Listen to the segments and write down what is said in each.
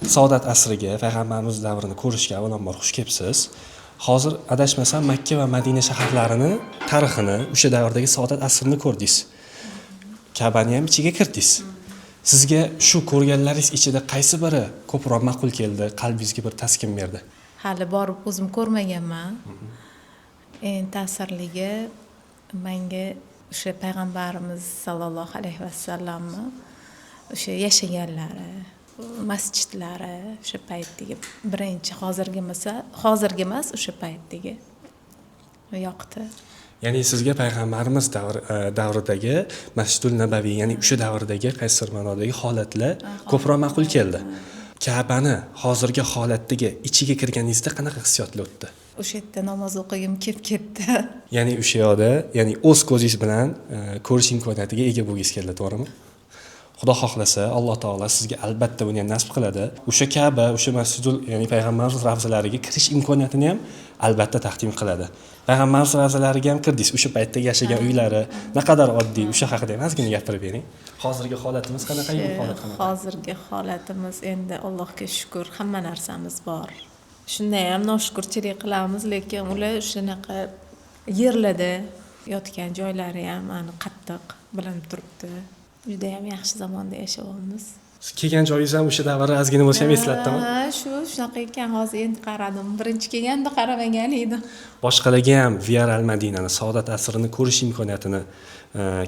Saodat asriga, payg'ambarimiz davrini ko'rishga avvalambor xush kelibsiz. Hozir, adashmasam, Makka va Madina shaharlarini tarixini, o'sha davrdagi saodat asrini ko'rdingiz. Kabani ham ichiga kirdingiz. Sizga shu ko'rganlaringiz ichida qaysi biri ko'proq ma'qul keldi, qalbingizga bir taskin berdi? Hali borib o'zim ko'rmaganman. Eng ta'sirligi menga o'sha payg'ambarimiz sollallohu alayhi vasallamni o'sha yashaganlari, masjidlari, o'sha paytdagi birinchi, hozirgi emas, hozirgi emas, o'sha paytdagi yoqdi. Ya'ni sizga payg'ambarimiz davridagi Masjidul Nabaviy, ya'ni o'sha davrdagi qaysidir ma'nodagi holatlar ko'proq ma'qul keldi. Kabani hozirgi holatdagi ichiga kirganingizda qanaqa hissiyotlar o'tdi? O'sha yerda namoz o'qigim kelib ketdi. Ya'ni o'sha yoqda, ya'ni o'z ko'zingiz bilan ko'rish imkoniyatiga ega bo'lgingiz keldi, to'g'rimi? Xudo xohlasa, Alloh taolo sizga albatta buni ham nasib qiladi. O'sha Kaba, o'sha masjidul, ya'ni payg'ambarimiz ravzalariga kirish imkoniyatini ham albatta taqdim qiladi. Payg'ambarimiz ravzalariga ham kirdingiz, o'sha paytdagi yashagan uylari naqadar oddiy, o'sha haqida ham ozgina gapirib bering. Hozirgi holatimiz qanaqa, u holat qanaqa? Hozirgi holatimiz endi, Allohga shukur, hamma narsamiz bor. Shunda ham noshukurchilik qilamiz, lekin ular shunaqa yerlarda yotgan joylari ham ani qattiq bilinib turibdi. Judayam yaxshi zamonda yashayapmiz. Siz kelgan joyingiz ham o'sha davrni ozgina bo'lsa ham eslatdimi? Ha, shu shunaqa ekan. Hozir endi qaradim, birinchi kelganda qaramagan edim. Boshqalarga ham Viyar al Madinani, saodat asrini ko'rish imkoniyatini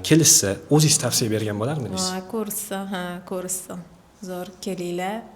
kelishsa, o'zingiz tavsiya bergan bo'larmidingiz? Ha, ko'rishsin, ha, ko'rishsin, zo'r, kelinglar.